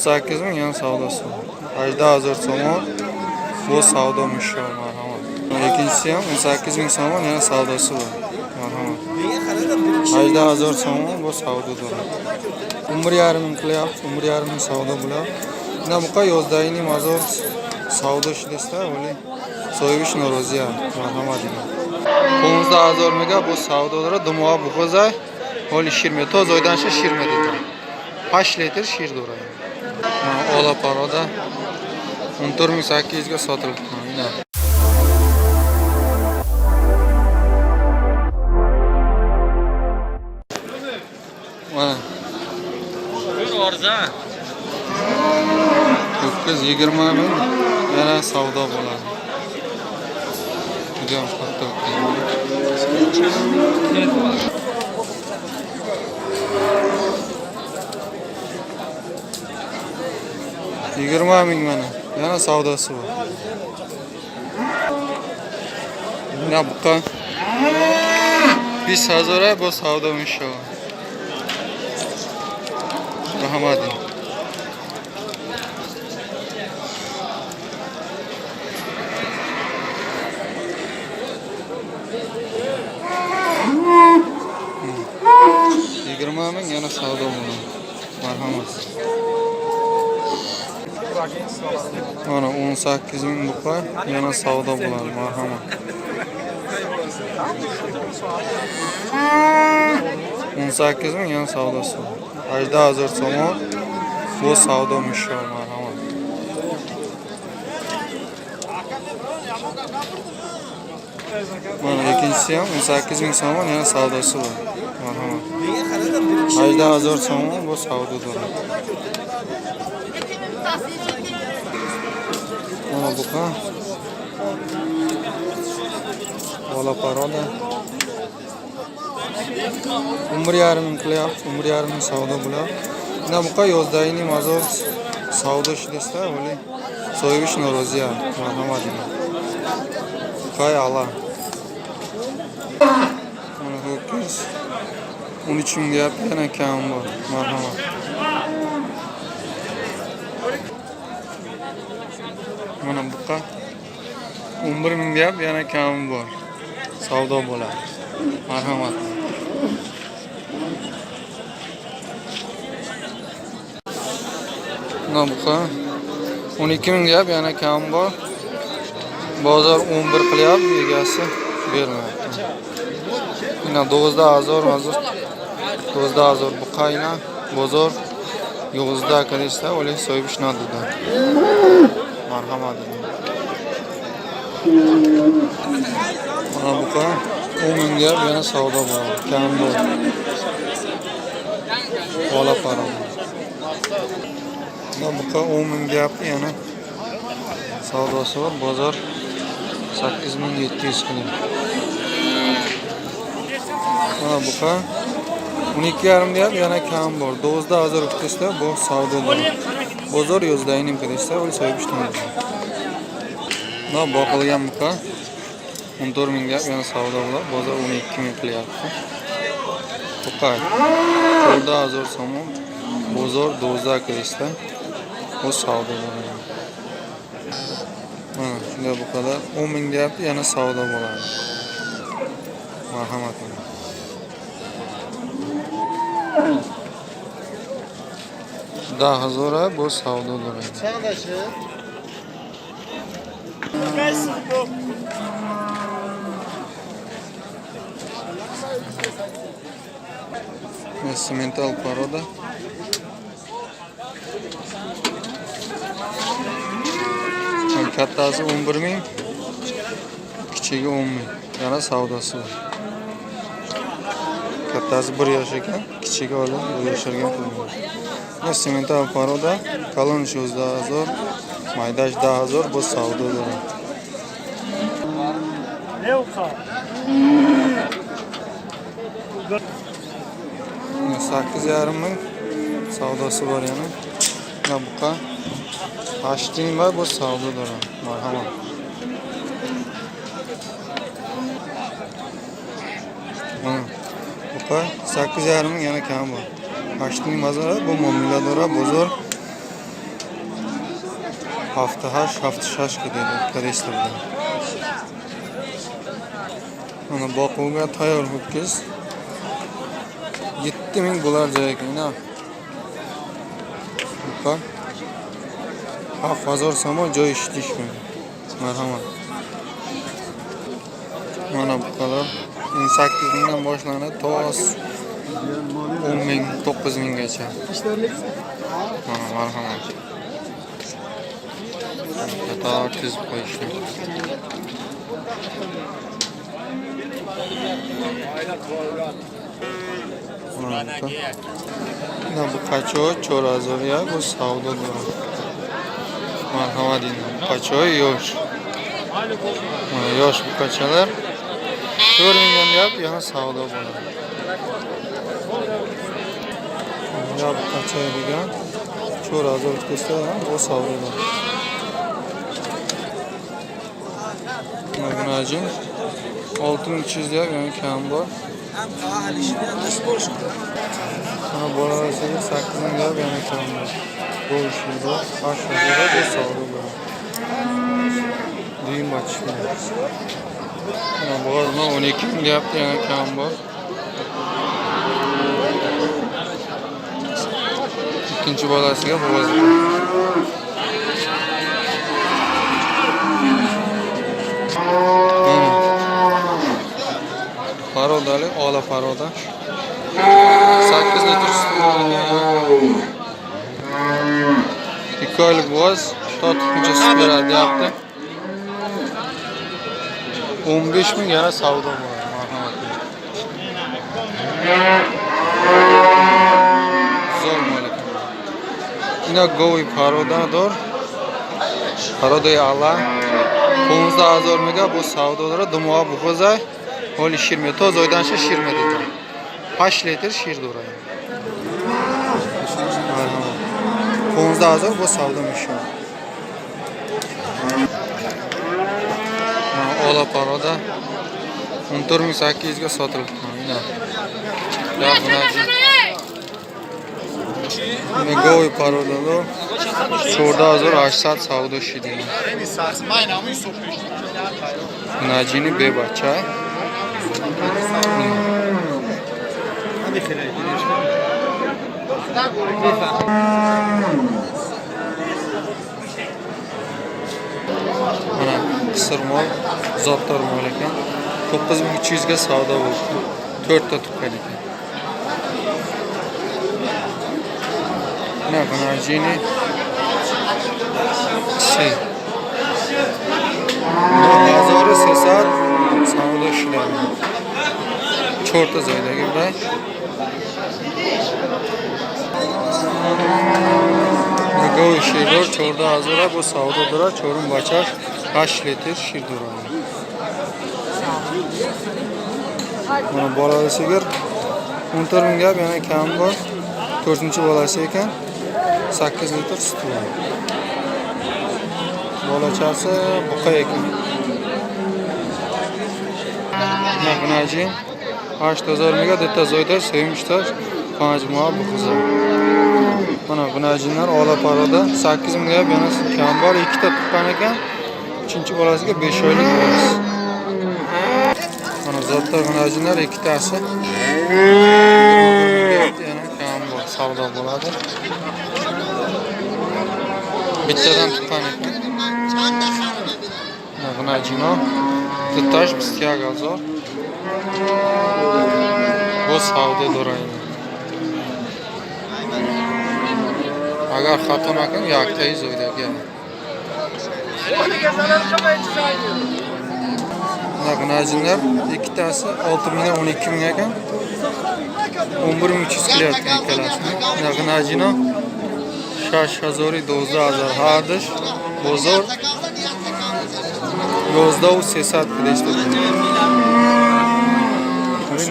18 ming yana savdosi bor. 18 000 so'mon bu savdo mishov, marhamat. Ikkinchisi ham 18 ming so'mon yana savdosi bor. Marhamat. 18 000 so'mon bu savdo do'ra. 11,5 ming qilyapti, 11,5 ming savdo bo'lyapti. Ina buqa 11,5 hazor savdo ishlasa, o'li sohibish noroziya. Marhamat. 15 000 mega bu savdo do'ra, dumoq buqozay. Holi shir me, toz oydanshi shir me dedi. 8 litr shir do'ra. Ola paroda 14 800 ga sotilibdi. Ina. Mana Bir orza. Ho'kiz 20 ming yana savdo bo'ladi. Judayam katta ho'kiz. 20 ming mana yana savdosi bor. Mana buqa 20 000 bu savdo inshaalloh. Rahmat. 20 ming yana savdo bo'ladi. Marhamat. Mana 18 ming buqa yana savdo bo'ladi. Marhamat. 18 ming yana savdosi bor. 18 000 so'mon bu savdo mishov, marhamat. Mana ikkinchisi ham 18 ming so'mon yana savdosi bor. Marhamat. 18 000 so'mon bu savdo do'ra. Mana buqa bola paroda 11,5 ming qilyapti, 11,5 ming savdo bo'lyapti. Ina buqa 11,5 hazor savdo ishlasa, o'li sohibish noroziya. Marhamat. Buqa ala. Mana ho'kiz 13 ming deyapti, yana kam bor. Marhamat. Mana buqa 11 ming deyapti, yana kam bor. Savdo bo'ladi. Marhamat. Mana buqa 12 ming deyapti, yana kam bor. Bozor 11 qilyapti, egasi bermayapti. Ina 12 000 hozir 12 000 buqa ina bozor 11 qilishsa, o'lik so'yib ishnadi. Marhamat. Mana buqa 10 ming deyapti, yana savdo bor. Kam bor. Bola paro. Mana buqa 10 ming deyapti, yana savdosi bor. Bozor 8700 qilyapti. Mana buqa 12,5 deyapti, yana kam bor. 12 000 kutishda bu savdo bor. Bozor 11,5 qilishsa, o'l so'yib ishlaydi. Mana boqilgan buqa 14 ming deyapti, yana savdo bo'ladi. Bozor 12 ming qilyapti. Buqa 14 000 so'm, bozor 12 qilishsa, bu savdo bo'ladi. Mana shunday buqalar 10 ming deyapti, yana savdo bo'ladi. Marhamat. 10 000 bu savdo bo'ladi. Simmental порода. Kattasi 11 ming, kichigi 10 ming. Yana savdosi bor. Kattasi 1 yosh ekan, kichigi hali 1 yasharga qo'ygan. Simmental порода, kalon 16 000, maydash 10 000 bu savdo bo'ladi. 8,5 ming savdosi bor yana. Mana buqa 8 ming var bu savdo do'ra. Marhamat. Mana buqa 8,5 ming yana kam bor. 8 ming bozor bu muomala do'ra bozor 7-8, 7-6 кадеста буданд. Mana boquvga tayyor ho'kiz. 7000 bo'lar joy ekan, ina. Buqa. 7000 somon joy eshitish. Marhamat. Mana buqalar 18 mingdan boshlanadi, to 10 ming, 9 minggacha. Mana, marhamat. Qator tizib qo'yishgan. Mana bu. Buqacha 4000 ya, bu savdo дорад. Marhamat, endi buqacha yosh. Mana yosh buqachalar 4 mingdan deyapti, yana savdo bo'ladi. Ya buqacha degan 4000 desa ham bu savdo bor. Mana bunajin 6300 deyapti, yana kam bor. Mana bolalar 8000 deyapti, yana kam bor. Bu ishida 8000 bu savdo bor. Düğün bachishlar. Mana bo'g'ozma 12 ming deyapti, yana kam bor. Ikkinchi bolasiga bo'g'oz. Mana parodali, ola paroda. 8 litr sut beradigan. 2 oylik bo'g'oz to tuqquncha sut beradi deyapti. 15 ming yana savdo bo'ladi. Marhamat. Zo'r mol ekan. Ина гови парода дор. Пародаи ала 15 000 мега, бо савдо дорад. 2 моҳ бухозай. Ҳоли шир ме то зойданша шир медиҳад. 8 литр шир дорад. Марҳамат. 15 000 бо савдо мешавад. Ola paroda 14 800 ga sotilibdi. Ina. Ya bunaji. Ина гови пародадор 14 800 савдо шидем. Наҷини бебача. Mana qisir mol, zotdor mol ekan. 9300 ga savdo bo'libdi. 4 ta tuqqan ekan. Mana bunajini se. 9300 savdo ishlari. 4 ta joydagi bilan. Гови ширдор 14 000 бо савдо дорад, чорум бачаш 8 литр шир дорад. Mana bolali sigir 14 ming gap, yana kam bor. 4-chi bolasi ekan. 8 litr suti bor. Bolachasi buqa ekan. Mana bunaji 8000 mega bitta zoyda sevimishda 5 moh buqiza. Mana bunajinlar ola paroda 8 ming gap, yana kam bor. 2 ta tuqqan ekan. 3-chi bolasiga 5 oylik bolasi. Mana zotdor bunajinlar ikkitasi yana kam bor, savdo bo'ladi. Bittadan tuqqan ekan. Mana bunajino bittash 21 000. Bu savdo do'raydi. Agar xato nakam, yaktayi zo'ydagi. Mana bunajinlar ikkitasi 6 mingdan 12 ming ekan. 11 300 qilyapti ikkalasini. Mana bunajino 6000 12000 hardish. Bozor 11 300 qilishdi.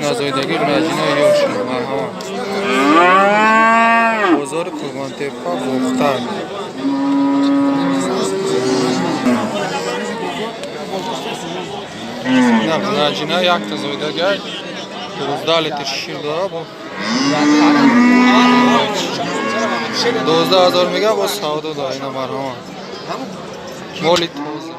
Nazoydagi bunajino yosh. Marhamat. Bozor Qo'rg'ontepa Boxtar. На bunajina yakta zoydaga 12 litr shir dora bu. 12 000 mega bu savdo da ina, marhamat. Моли тоза.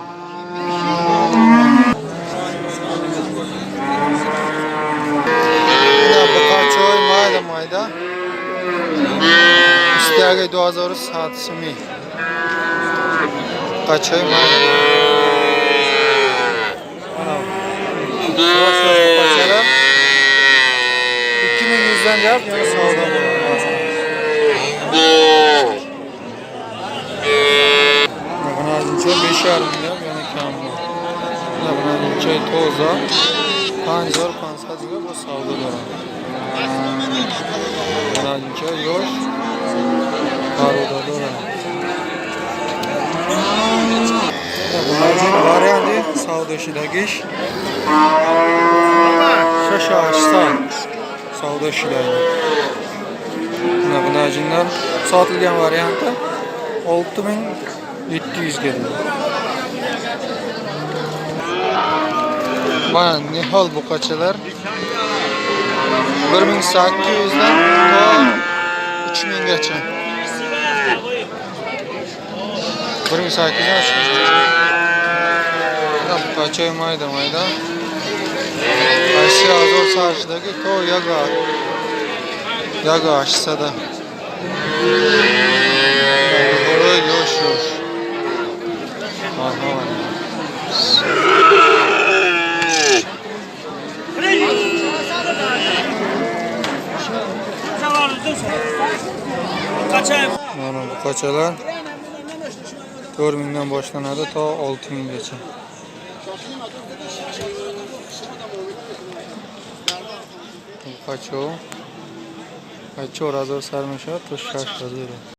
Ина буқачаҳои майда майда 21100 сумӣ. Буқачаҳои майда. Mana yosh yosh buqachalar 2100 dan deyapti, yana savdo bo'ladi. Bunaqa 5,5 ming deyapti, yana kam bor. Bunaqa toza 5500 ga bu savdo дорад. Bunaqa yosh порода дорад. Bunaqa вариант и савдо шидагиш 6800 savdo shidagi. Bunaqa sotilgan varianti 6700 ga deydi. Mana nihol buqachalar 1800 dan to 3000 gacha. 1800 dan 3000 gacha. Mana buqacha mayda mayda. 8000 sarshidagi to yaga 800. Buxoro yosh yosh. Marhamat. Mana buqachalar 4000 dan boshlanadi to 6000 gacha. Buqacha 4000 sar mешавад то 6000.